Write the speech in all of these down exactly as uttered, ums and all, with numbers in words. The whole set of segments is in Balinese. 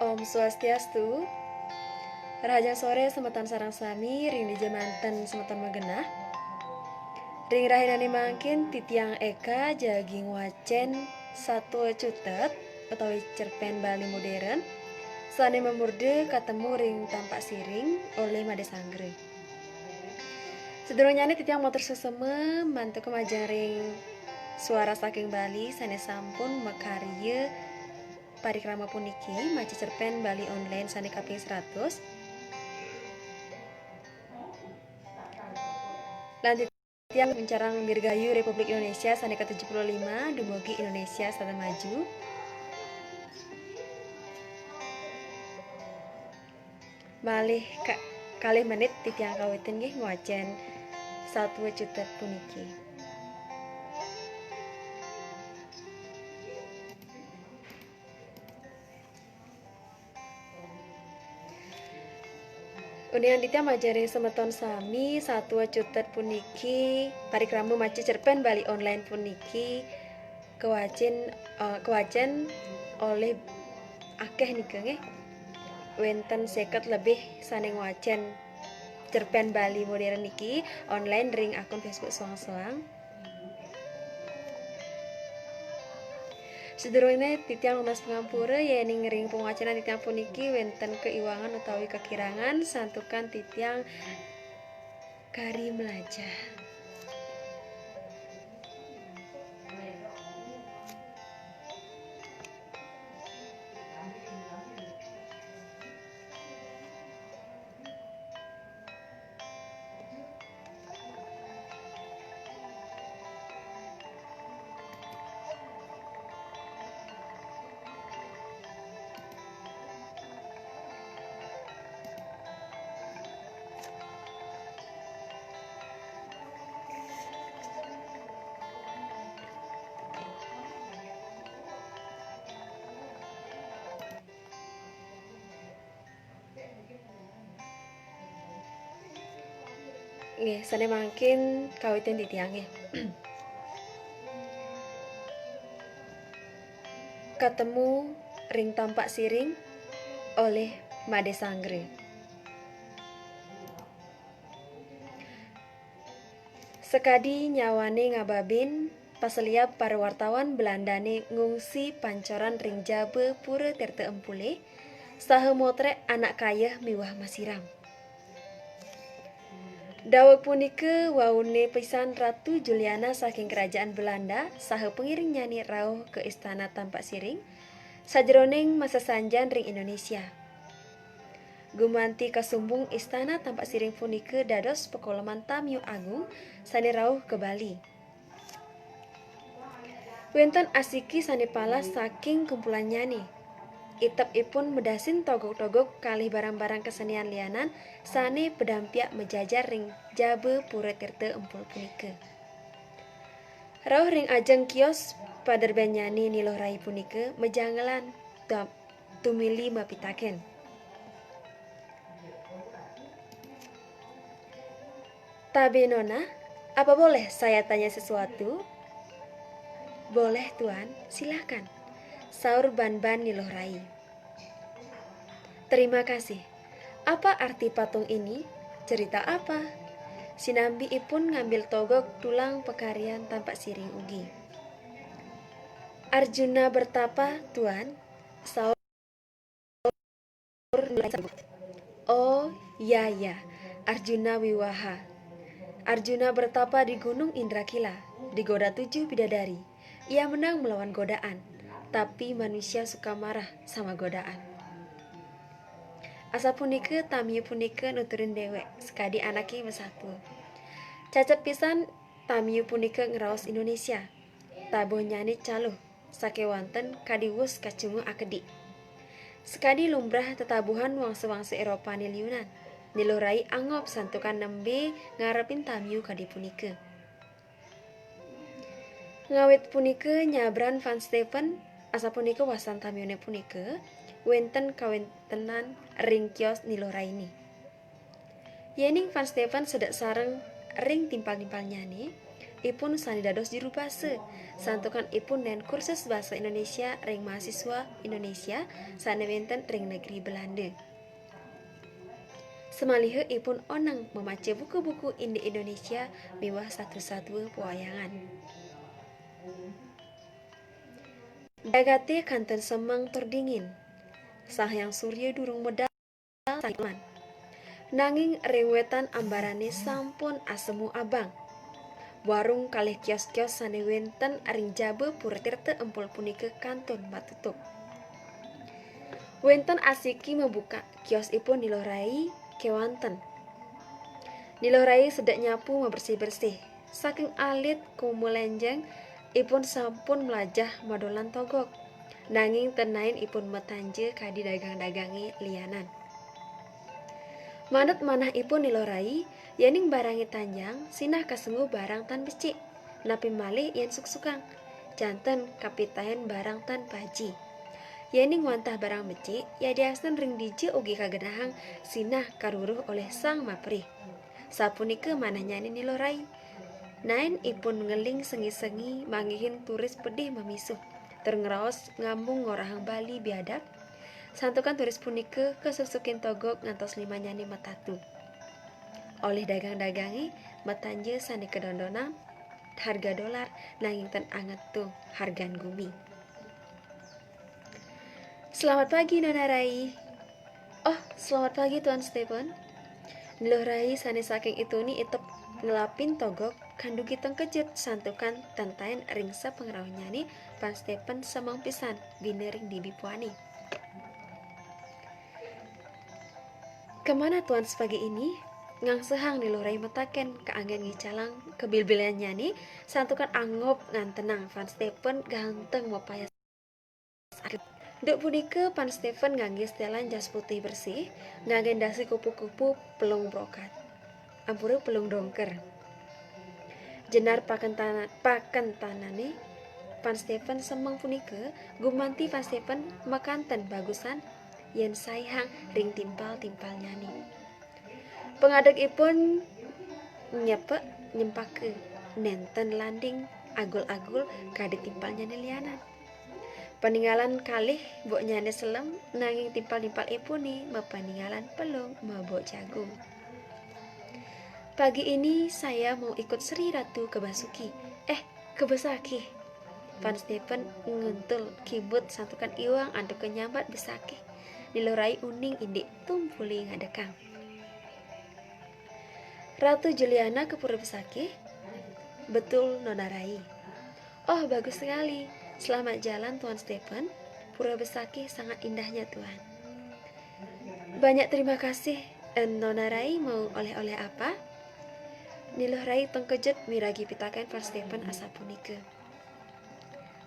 Om Swastiastu. Rahajeng sore semeton sareng sami, ring dija manten semeton magenah. Ring rahinane mangkin titiang Eka jagi ngwacen satua cutet utawi cerpen Bali modern sane mamurda Katemu ring Tampak Siring olih Made Sanggra. Sadurungnyane titiang matur suksema mantuka majeng ring Suara Saking Bali sane sampun makarya parikrama puniki, maca cerpen Bali online sane kaping seratus. Lan titiang nguncarang Dirgahayu Republik Indonesia sane ke tujuh puluh lima, dumugi Indonesia sarta maju. Malih ka-, kalih menit titiang kawitin nggih ngwacen satua cutet puniki. Uningan titiang majeng ring semeton sami, satua cutet puniki, parikrama maca cerpen Bali online puniki kawacen, eh, kawacen olih akeh nika nggih. Wenten seket lebih sane ngwacen cerpen Bali modern niki online ring akun Facebook soang-soang. Sadurungne titiang nunas pangampura yening ring pangwacenan titiang puniki wenten kaiwangan utawi kakirangan, santukan titiang kari mlajah. Nggih, sane mangkin kawitin titiang nggih. Katemu ring Tampak Siring olih Made Sanggra. Sakadi nyawane ngababin, paseliab para wartawan Belandane ngungsi pancoran ring jaba Pura Tirta Empule, saha motrek anak kayeh miwah masiram. Daweg punika waune pisan Ratu Juliana saking Kerajaan Belanda saha pangiringnyane rauh ka Istana Tampak Siring, sajeroning masesanjan ring Indonesia. Gumanti kasumbung Istana Tampak Siring punika dados pakoleman tamiu agung sane rauh ka Bali. Wenten asiki sane palas saking kumpulannyane. Itepipun medasin togog-togog kalih barang-barang kesenian lianan sane padampiak majajar ring jaba Pura Tirta Empul punika. Rauh ring ajeng kios paderbennyane Ni Luh Rai punika majangelan tam-, tumili mapitaken. "Tabe, Nona, apa boleh saya tanya sesuatu?" "Boleh, Tuan, silakan," saur Banban Ni Luh Rai. "Terima kasih. Apa arti patung ini? Cerita apa?" Sinambi ipun ngambil togog tulang pakaryan Tampak Siring ugi. "Arjuna bertapa, Tuan," saur Nur Nurul. "Oh, ya, ya, Arjuna Wiwaha. Arjuna bertapa di Gunung Indrakila, digoda tujuh bidadari. Ia menang melawan godaan, tapi manusia suka marah sama godaan." Asapunika tamiu punika nuturin dewek, sakadi anake masatua. Cacep pisan tamiu punika ngraos Indonesia. Tabuhnyane caluh, sakewanten kadi wus kacunguh akedik. Sakadi lumrah tetabuhan wangsa-wangsa Eropane liunan, Ni Luh Rai angob santukan nembe ngarepin tamiu kadi punika. Ngawit punika nyabran Van Steven, asapunika wastan tamiune punika, wenten kawentenan ring kios Ni Luh Raine. Yening Van Steven sedek sareng ring timpal-timpalnyane, ipun sane dados juru basa, santukan ipun nindih kursus basa Indonesia ring mahasiswa Indonesia sane wenten ring negeri Belanda. Samaliha ipun oneng mamaca buku-buku indik Indonesia miwah satua-satua pawayangan. Jagate kantun semeng tur dingin. Sang Hyang Surya durung medal saking awan. Nanging ring wetan ambarane sampun asemu abang. Warung kalih kios-kios sane wenten ring jaba Pura Tirta Empul punika kantun matutup. Wenten asiki mabukak kiosipun Ni Luh Rai kewanten. Ni Luh Rai sedek nyapu mabersih-bersih. Saking alit kumelenjeng, ipun sampun mlajah madolan togog. Nanging ten naen ipun matanja kadi dagang-dagange lianan. Manut manahipun Ni Luh Rai, yening barange tanjang, sinah kasengguh barang tan becik. Napi malih yen suksukang, janten kapitaen barang tan paji. Yening wantah barang becik, yadiastun ring dija ugi kagenahang sinah karuruh olih sang maprih. Sapunika manahnyane Ni Luh Rai. Naen ipun ngeling sengi-sengi manggihin turis pedih mamisuh, tur ngraos ngambung ngorahang Bali biadab, santukan turis punika kasuksukin togog ngantos limannyane matatu. Olih dagang-dagange matanja sane kadondonan harga dolar, nanging ten anget tuh hargan gumi. Selamat pagi, Nona Rai. Oh, selamat pagi, Tuan Stephen. Ni Luh Rai sane saking ituni itep ngelapin togog kandugi tengkejut santukan ten taen ring sapangrauhnyane Pan Stephen semeng pisan bina ring dibi puani. "Kemana Tuan sepagi ini?" ngangsehang Ni Luh Rai mataken kaanggen ngicalang kabilbilannyane santukan angob ngantenang Pan Stephen ganteng mapayas. Duk punika Pan Stephen ngangge setelan jas putih bersih, ngangge dasi kupu-kupu pelung brokat. Ampura, pelung dongker. Jenar pakentana-, pakentanane Pan Stephen semeng punika gumanti Pan Stephen makanten bagusan yen saihang ring timpal-timpalnyane. Pangadegipun nyepek nyempaka, nenten landing agul-agul kadi timpalnyane lianan. Paninggalan kalih boknyane selem, nanging timpal-timpalipune mapaninggalan pelung mabok jagung. "Pagi ini saya mau ikut Sri Ratu ke Basuki, eh, ke Besakih." Pan Stephen nguntul kimbut santukan iwang antuk nyambat Besakih. Ni Luh Rai uning indik tumpuli ngadekang. "Ratu Juliana ke Pura Besakih?" "Betul, Nona Rai." "Oh, bagus sekali. Selamat jalan, Tuan Stephen. Pura Besakih sangat indahnya, Tuan." "Banyak terima kasih. Eh, Nona Rai mau oleh-oleh apa?" Ni Luh Rai tengkejut miragi pitaken Pan Stephen asapunika.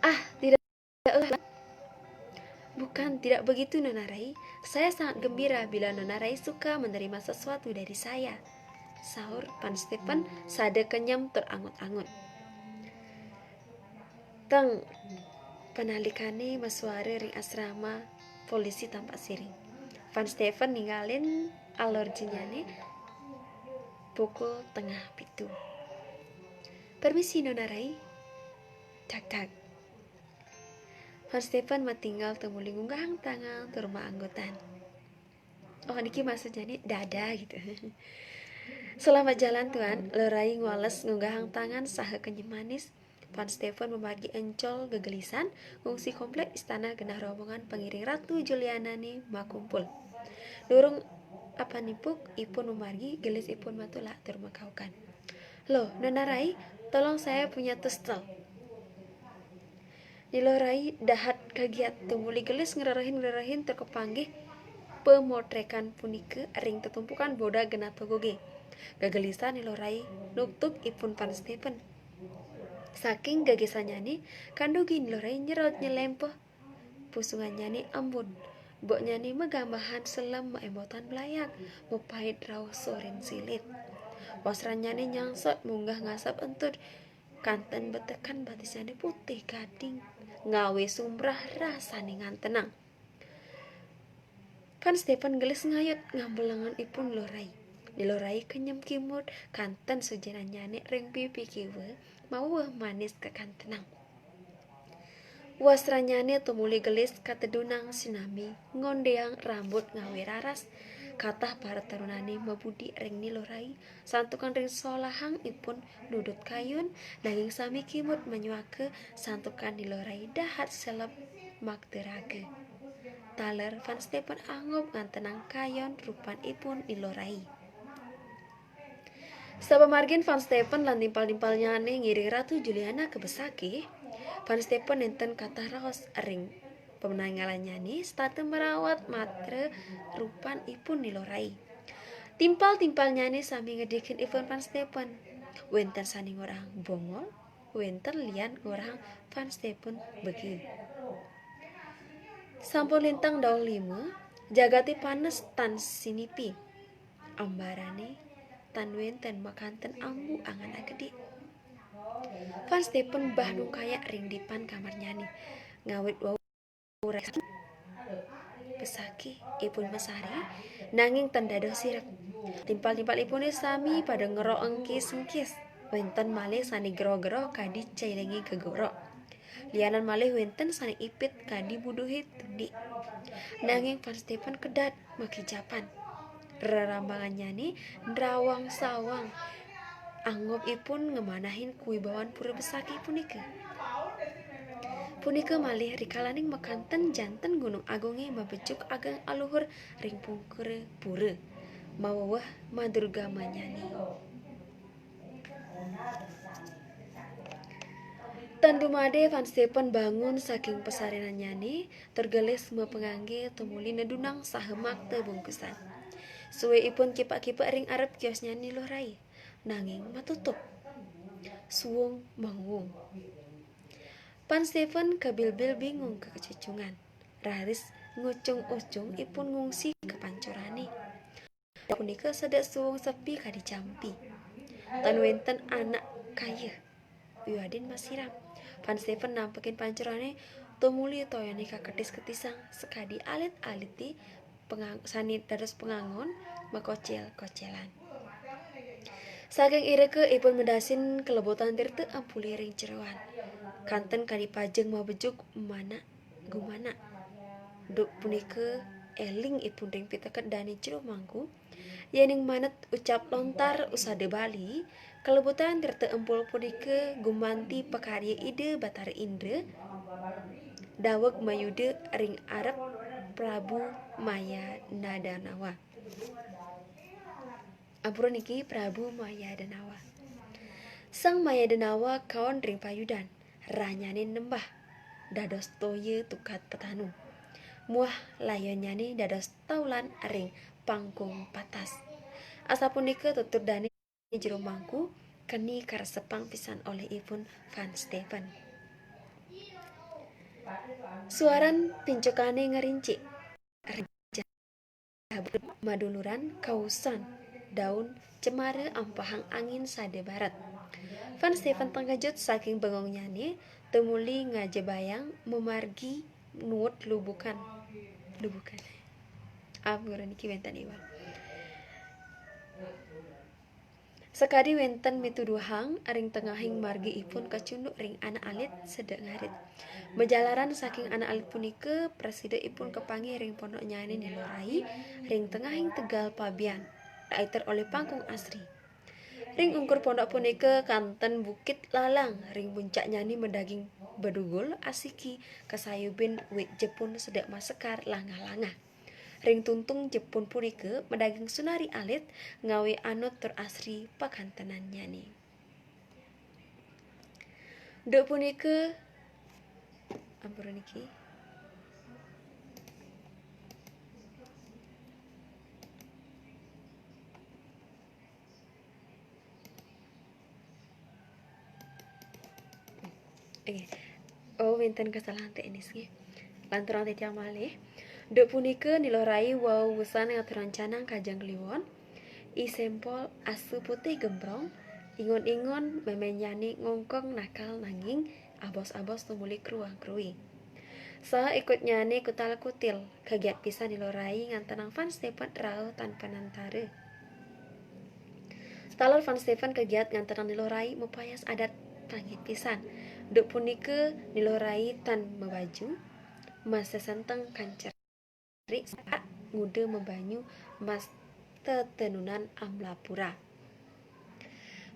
"Ah, tidak usah." "Bukan, tidak begitu, Nona Rai. Saya sangat gembira bila Nona Rai suka menerima sesuatu dari saya," saur Pan Stephen sada kenyem tur angut-angut. Teng, panalikane masuara ring asrama polisi Tampak Siring. Pan Stephen ninggalin alorjinyane pukul tengah pitu. "Permisi, Nona Rai." Dak, dak. Pan Stephen matinggal tumuli ngunggahang tangan tur maanggutan. Oh, niki maksudnya nih dada gitu. "Selamat jalan, Tuan." Luh Rai ngwales ngunggahang tangan saha kenyem manis. Pan Stephen mamargi encol gegelisan, ngungsi komplek istana genah rombongan pangiring Ratu Juliana ne makumpul. Durung apan ipuk, ipun mamargi, gelisipun matulak tur makaukan, "Loh, Nona Rai, tolong, saya punya tustel." Ni Luh Rai dahat kagiat tumuli gelis ngrerehin-ngrerehin tur kapanggih pamotrekan punika ring tetumpukan boda genah togoge. Gegelisan Ni Luh Rai nuktuk ipun Pan Stephen. Saking gegisannyane, kandugi Ni Luh Rai nyerod nyelempeh. Pusungannyane ambun. Boknyane magambahan selem maembotan blayak, mapait rauh sorin silit. Wasrannyane nyangsot munggah ngasap entud, kanten betekan batisnyane putih gading, ngawe sumrah rasane ngantenang. Pan Stephen gelis ngayut ngambelengan ipun Luh Rai. Nilorai kenyem kimut kanten sujenannyane ring pipi kiwa, maweweh manis kakantenang. Wastranyane tumuli gelis katedunang sinambi, ngondeang rambut ngawe raras. Katah para tarunane mabudi ring Nilorai, santukan ring solahang ipun nudut kayun, nanging sami kimut manyuaka santukan Nilorai dahat seleb makta raga. Taler Van Stepen angob ngantenang kayun rupan ipun Nilorai. Sapamargin Van Stepen lan timpal-timpalnyane ngiring Ratu Juliana ka besakih, Van Stepen nenten katah raos ring pamenangalannyane setata marawat matra rupan ipun Nilorai. Timpal-timpalnyane sami ngedikin ipun Van Stepen. Wenten sane ngorahang bongol, wenten lian ngorahang Van Stepen bege. Sampun lintang dauh lima, jagate panes tan sinipi. Ambarane tan wenten makanten ambu angan agedik. Van Stepen bah nungkayak ring dipan kamarnyane. Ngawit wau besakih ipun masari, nanging tan dados sirep. Timpal-timpal ipune sami pada ngerok engkis-engkis. Wenten malih sane gero-gero kadi celinge gegorok. Lianan malih wenten sane ipit kadi buduhe tundik. Nanging Van Stepen kedat makijapan. Rerambangannyane ndrawang sawang. Angob ipun ngamanahin kawibawan pura besakih punika. Punika malih rikalaning makanten janten Gunung Agunge mabejuk ageng aluhur ring pungkura pura. Maweweh madurgamanyane. Tan dumade Van Stepen bangun saking pasarenannyane, tur gelis mapangangge tumuli nedunang saha makta bungkusan. Suwe ipun kipak-kipak ring arep kiosnyane Nilorai, nanging matutup. Suung manguung. Van Stepen kabilbil bingung kakecungan. Raris ngucung-ucung ipun ngungsi ka pancorane. Punika sedek suung sepi kadi jampi. Tan wenten anak kayeh wiadin masiram. Van Stepen nampekin pancorane tumuli toyane kaketis-ketisang sakadi alit-alite pengang-, sane dados pangangon makocel-kocelan. Saking irika ipun medasin kalebutan tirta ampuli ring jeroan. Kanten kadi pajeng mabejuk manak gumanak. Duk punika eling ipun ring piteket dane jero mangku, yening manut ucap lontar usada Bali, kalebutan tirta empul punika gumanti pakarya Ida Batara Indra, daweg mayuda ring arep Prabu Maya Nadanawa. Ampura niki Prabu Maya Danawa. Sang Maya Danawa kaon ring payudan, ranyane nembah, dados toya tukad petanu. Muah layonnyane dados taulan ring pangkung patas. Asapunika tutur dane jero mangku, keni karesepang pisan olih ipun Van Stepen. Suaran pincukane ngerincik. Maduluran kausan daun cemara ampahang angin sada barat. Van Steven tengkejut saking bengongnyane, tumuli ngajebayang mamargi nuut lubukan. Lubukan. Ampura niki wenten iwal. Sakadi wenten mituduhang, ring tengahing margi ipun kacunduk ring anak alit sedek ngarit. Majalaran saking anak alit punika, prasida ipun kapanggih ring pondoknyane Nilorai, ring tengahing tegal pabian, kaiter olih pangkung asri. Ring ungkur pondok punika kanten bukit lalang, ring puncaknyane madaging bedugul asiki, kasayubin wit jepun sedek masekar langah-langah. Ring tuntung jepun punika madaging sunari alit, ngawi anut tur asri pakantenannyane. Duk punika, ampura niki. Nggih. Oh, wenten kesalahan teknis nggih. Lanturang titiang malih. Duk punika Nilorai wau wusan ngaturang canang Kajeng Kliwon. I Sempol asu putih gembrong, ingon-ingon memenyane ngongkong nakal nanging abos-abos tumuli kruang-krui. Saha ikutnyane kutal-kutil, kagiat pisan Nilorai ngantenang Van Stepen rauh tan panantara. Taler Van Steven kegiat ngantenang Ni Luh Rai mapayas adat panggih pisan. Duk punika Ni Luh Rai tan mabaju, masesenteng kanceri saha nguda mabanyu mas tetenunan amlapura.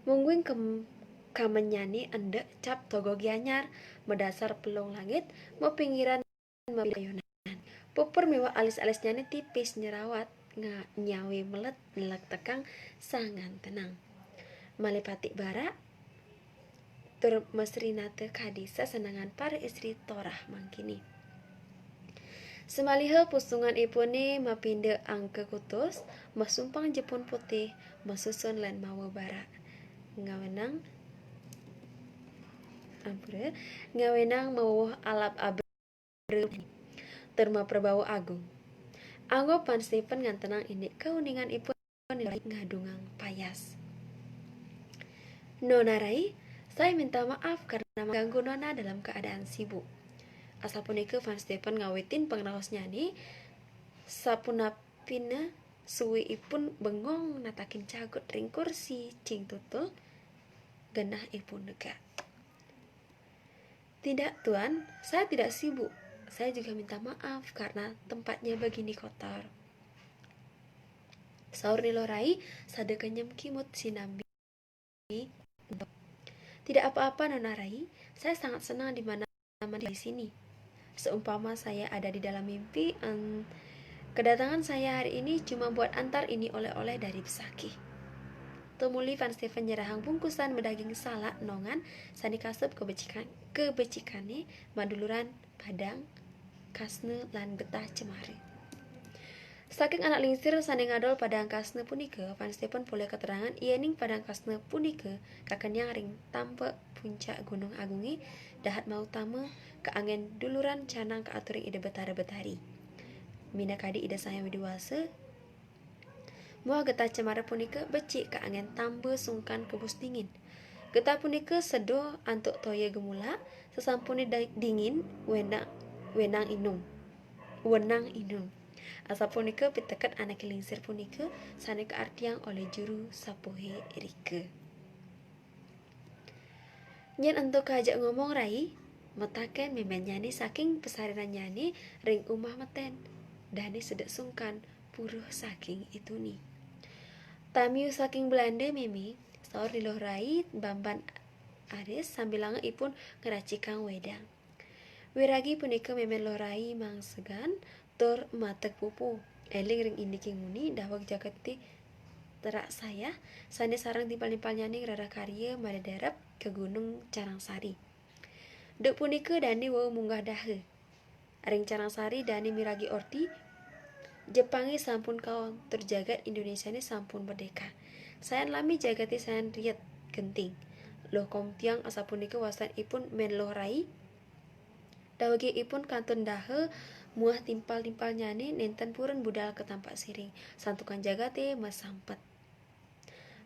Mungguing kem-, kamennyane endek cap toga Gianyar, madasar pelung langit, mapinggiran mapidayonan. Pupur miwah alis-alisnyane tipis nyerawat, nga-, nyawe melet nelektekang sangan tenang. Malih patik barak, tur masrinata kadi sesenengan para istri torah mangkini. Samaliha pusunganipune mapinda angka kutus, masumpang jepun putih, masusun lan mawa barak. Ngawenang, ampura, ngawenang mawuh alap abra tur maprabawa agung. Angga Van Steven ngantenang indik kauninganipun ngadungang payas. "Nona Rai, saya minta maaf karena mengganggu Nona dalam keadaan sibuk." Asapunika Van Steven ngawitin pangraosnyane, sapunapina suwe ipun bengong natakin jagut ring kursi cing tutul, genah ipun negak. "Tidak, Tuan, saya tidak sibuk. Saya juga minta maaf karena tempatnya begini kotor." Saur Ni Luh Rai, sada kenyem kimut sinambi. "Tidak apa-apa, Nona Rai. Saya sangat senang di mana-mana di sini. Seumpama saya ada di dalam mimpi, em, kedatangan saya hari ini cuma buat antar ini oleh-oleh dari Besakih." Tumuli Van Steven nyerahang bungkusan madaging salak nongan sane kasub kabecikan, kabecikane maduluran padang kasna lan getah cemara. Saking anak lingsir sane ngadol padang kasna punika, Van Steven polih katerangan yening padang kasna punika kakeniang ring tampek puncak Gunung Agunge, dahat mautama kaanggen duluran canang kaaturing Ida Betara Betari. Minakadi Ida Sang Hyang Widi Wasa, muah getah cemara punika becik kaanggen tamba sungkan kebus dingin. Getah punika seduh antuk toya gemulak, sasampune da-, dingin, wenang, wenang inum. Wenang inum. Asapunika piteket anake lingsir punika sane kaartiang olih juru sapuhe irika. Nyen ento kaajak ngomong Rai, mataken memennyane saking pasarenannyane ring umah meten. Dane sedek sungkan, puruh saking ituni. "Tamiu saking Belanda, Meme," saur Ni Luh Rai bamban aris sambilanga ipun ngracikang wedang. Wiragi punika memen Luh Rai mangsegan tur mateg pupu. Eling ring indike nguni daweg jagate terak sayah, sane sareng timpal-timpalnyane ngrereh karya madedarep ka Gunung Carangsari. Duk punika dane wau munggah daha. Ring Carangsari dane miragi orti, Jepange sampun kaon, tur jagat Indonesiane sampun merdeka. Sayan lami jagate sayan riet genting. Luh Kompiang asapunika wastan ipun Men Luh Rai. Dawege ipun kantun daha muah timpal-timpalnyane nenten purun budal ka Tampaksiring, santukan jagate masampet.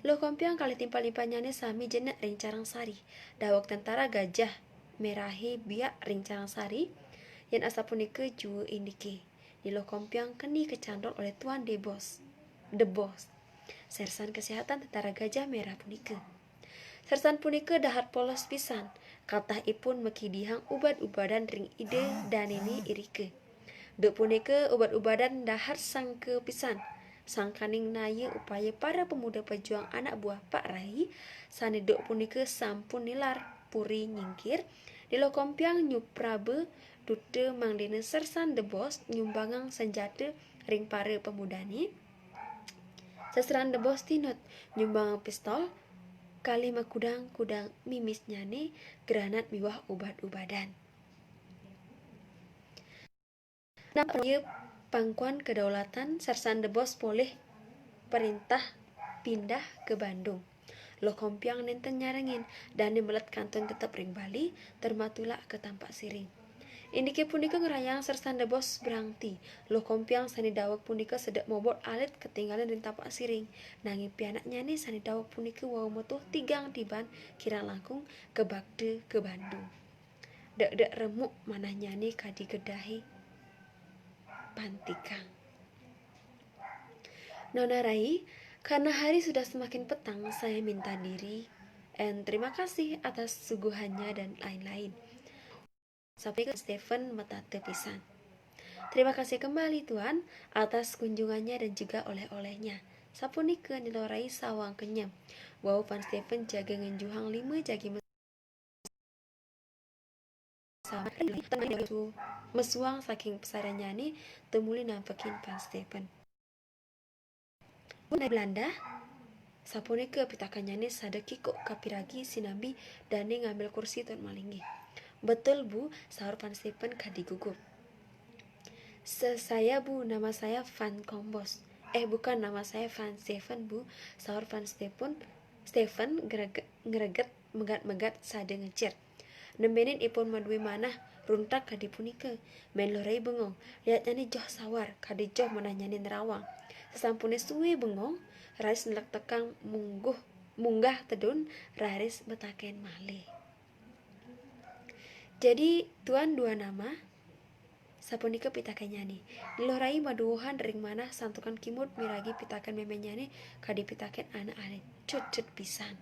Luh Kompiang kalih timpal-timpalnyane sami jenek ring Carangsari. Daweg tentara Gajah Merahe biak ring Carangsari, yen asapunika jua indike. Ni Luh Kompiang keni kacandol olih Tuan Debos, Debos, sersan kesehatan tentara Gajah Merah punika. Sersan punika dahat polos pisan, katah ipun makidihang ubad-ubadan ring ida danene irika. Duk punika ubad-ubadan dahat sangka pisan, sangkaning naya upaya para pemuda pejuang anak buah Pak Rai, sane duk punika sampun nilar puri nyingkir, Ni Luh Kompiang nyupraba duta mangdene Sersan Debos nyumbangang sanjata ring para pemudane. Sersan Debos tinut nyumbangang pistol, kalih makudang-kudang mimisnyane, granat miwah ubad-ubadan. Nampa pangkuan kedaulatan, Sersan Debos polih perintah pindah ke Bandung. Luh Kompiang nenten nyarengin, dane melet kantun tetep ring Bali, tur matulak ka Tampaksiring. Indike punika ngrayang Sersan Debos brangti. Luh Kompiang sane daweg punika sedek mobot alit katinggalan ring Tampaksiring. Nanging pianaknyane sane daweg punika wau metuh tigang tiban kirang langkung kabakta ka Bandung. Dek-dek remuk manahnyane kadi gedahe pantikang. Nona Rai, Karena hari sudah semakin petang, saya minta diri and terima kasih atas suguhannya dan lain-lain. Sapunika Stephen metata pisan. Terima kasih kembali Tuan atas kunjungannya dan juga oleh-olehnya. Sapunika Ni Lorai sawang kenyem. Wau Van Stephen jaga ngenjuhang lima jagi mesuang saking pesarennyane tumuli nampekin Van Stephen. Bun, Belanda? Sapunika pitakennyane sada kikuk kapiragi sinambi dane ngambil kursi tur malinggih. Betul, Bu, saur Van Stephen kadi gugup. Saya, Bu, nama saya Van Kombos. Eh, bukan, nama saya Van Stephen, Bu, saur Van Stephen. Stephen ngreget megat-megat sada ngecir. Nembenin ipun madue manah runtak kadi punika. Men Lorai bengong, liatnyane joh sawar, kadi joh manahnyane nerawang. Sasampune suwe bengong, raris nelektekang mungguh, munggah tedun, raris betaken malih. Jadi, Tuan dua nama? Sapunika pitakennyane. Ni Lorai maduwuhan ring manah santukan kimud miragi pitaken memenyane kadi pitaken anak alit. Cut-cut pisan.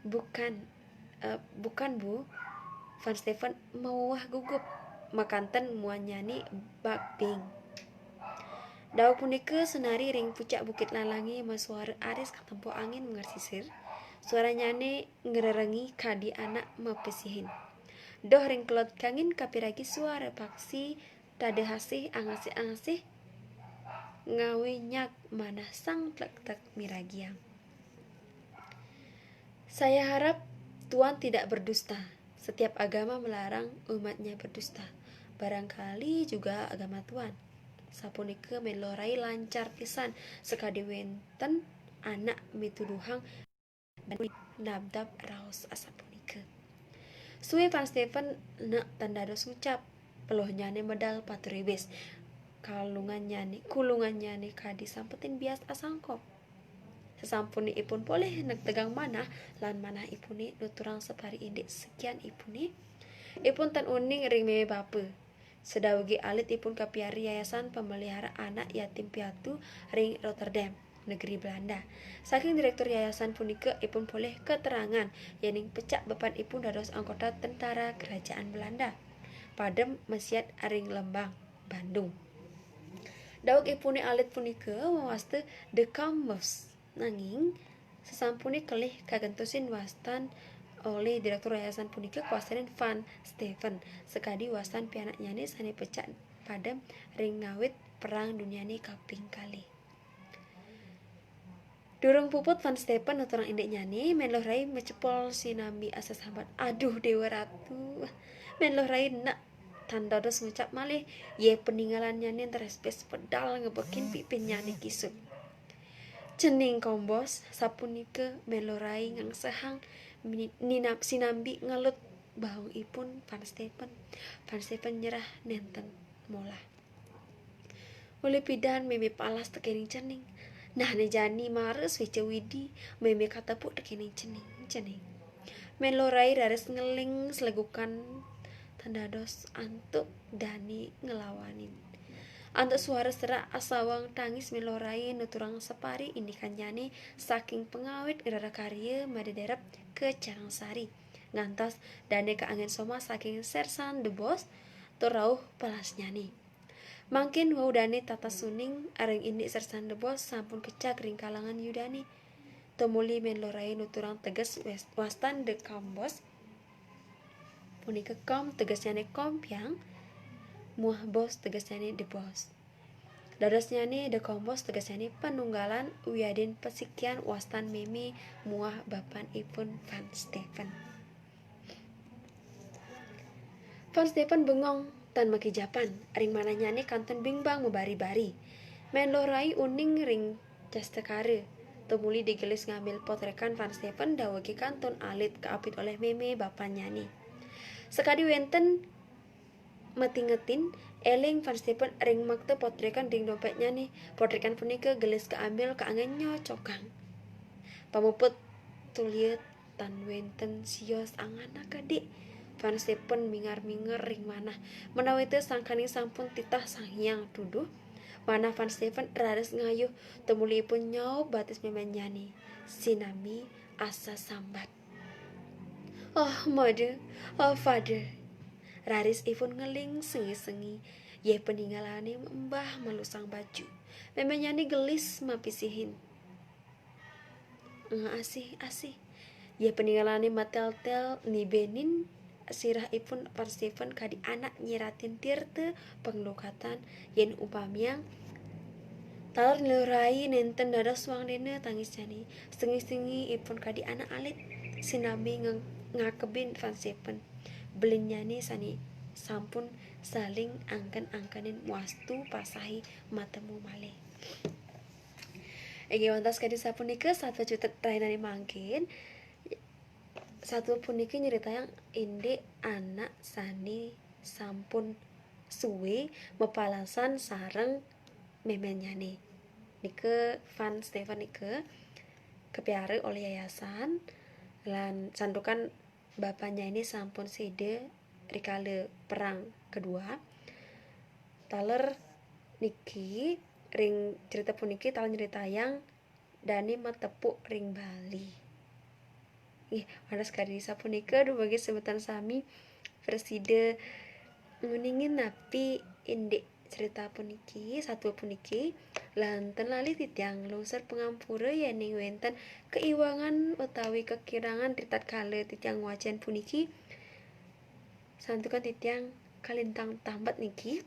Bukan, eh, bukan, Bu. Van Stephen mawuwah gugup. Makanten muannyane bakbing. Daweg punika sunari ring pucak Bukit Lalange masuara aris katempo angin mangersisir. Suaranyane ngrerengi kadi anak mapesihin. Doh ring kelod kangin kapiragi suara paksi tadahasih angasih-angasih ngawe nyag manah sang tlektek miragiang. Saya harap Tuan tidak berdusta. Setiap agama melarang umatnya berdusta. Barangkali juga agama Tuan. Sapunika Men Lorai lancar pisan sakadi wenten anak mituduhang nabdab raos asapunika. Suwe Van Stephen nek tan dados ngucap, peluhnyane medal paturiwis. Kalungannyane, kulungannyane kadi sampetin bias asangkop. Sasampune ipun polih negtegang manah lan manah ipune nuturang sapari indik sekian ipune, ipun tan uning ring meme bapa. Sadawege alit ipun kapiara Yayasan Pemelihara Anak Yatim Piatu ring Rotterdam, negeri Belanda. Saking direktur yayasan punika ipun polih keterangan yening pecak bepan ipun dados anggota tentara kerajaan Belanda. Padem masiat ring Lembang, Bandung. Daweg ipune alit punika mawasta The Combos. Nanging, sasampune kelih kagentosin wastan olih direktur yayasan punika kawastanin Van Stephen, sakadi wastan pianaknyane sane pecak padem ring ngawit Perang Duniane Kaping Kalih. Durung puput Van Stephen nuturang indiknyane, Men Lorai macepol sinambi asasambat, "Aduh, Dewa Ratu!" Men Lorai nek tan dados ngucap malih, ye paningalannyane nrespes pedal ngebekin pipinnyane kisut. Cening Kombos, sapunika Men Lorai ngangsehang mini-, ninam-, sinambi ngelut baongipun Van Stephen. Van Stephen nyerah nenten molah. Uli pidan meme palas tekening cening. Nah, ne jani mara swica Widi, meme katepuk tekening cening, cening. Men Lorai raris ngeling slegukan tan dados antuk dane nglawanin. Antuk suara serak asawang tangis Men Lorai nuturang sapari indikannyane saking pangawit ngrereh karya madederep ka Carangsari. Ngantos dane kaangen somah saking Sersan Debos tur rauh palasnyane. Mangkin wau dane tatas suning ring indik Sersan Debos sampun kecak ring kalangan yudane. Tumuli Men Lorai nuturang teges wes-, wastan The Combos. Punika com tegesnyane kompiang, muah bos tegesnyane The Boss. Dadosnyane The Combos tegesnyane panunggalan wiadin pasikian wastan meme muah bapanipun Van Stephen. Van Stephen bengong tan makijapan, ring manahnyane kantun bingbang mabari-bari. Men Lorai uning ring castakara, tumuli digelis ngambil potrekan Van Stephen dawege kantun alit kaapit olih meme bapannyane. Sakadi wenten matingetin, eling Van Stephen ring makta potrekan ring dompetnyane. Potrekan punika gelis kaambil kaangen nyocokang. Pamuput tulia tan wenten sios anganak kadi. Van Stephen mingar-mingar ring manah. Menawita sangkaning sampun titah Sang Hyang Tuduh, Manah Van Steven raris ngayuh, tumuli ipun nyaup batis méménnyané, sinami asa sambat. "Oh, mother, oh, father." Raris ipun ngeling sengi-sengi, yéh paningalané mbah malusang baju. Méménnyané gelis mapisihin. "Eh, asih, asih." Yéh paningalané matél-tél nibénin sirah ipun Van Steven kadi anak nyiratin tirta panglukatan yén upamiang taler nilurai nénten dados wangdéna tangisnyané. Sengi-sengi ipun kadi anak alit sinambi nge-, ngakebin Van Steven. Belinnyané sané sampun saling angken-angkenin muastu pasahi matemu malih. Inggih wantah kadi sapunika satua cutet rahinané mangkin. Satua puniki nyeritayang indik anak sané sampun suwé mapalasan sareng méménnyané. Nika Van Steven nika kapiara olih yayasan lan santukan bapannyané sampun séda rikala Perang Kedua. Taler niki ring cerita puniki taler nyeritayang dané matepuk ring Bali. Nggih, wantah kadi sapunika dumadak semeton sami prasida nguningin napi indik cerita puniki, satua puniki, lan ten lali titiang nglungsur pangampura yéning wénten kaiwangan utawi kakirangan ritatkala titiang ngwacén puniki. Santukan titiang kalintang tambet niki,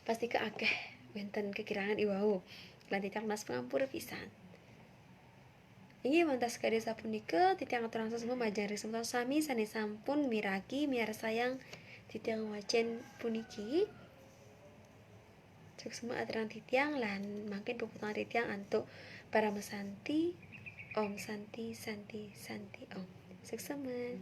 pastika akéh wénten kakirangan i wau. Lan titiang nunas pangampura pisan. Inggih, wantah sakadi sapunika, titiang aturang suksma majeng ring semeton sami sané sampun miragi miarsayang titiang wacén puniki. Suksma aturang titiang lan mangkin puputang titiang antuk Parama Santi. Om Santi, Santi, Santi, Om. Suksma.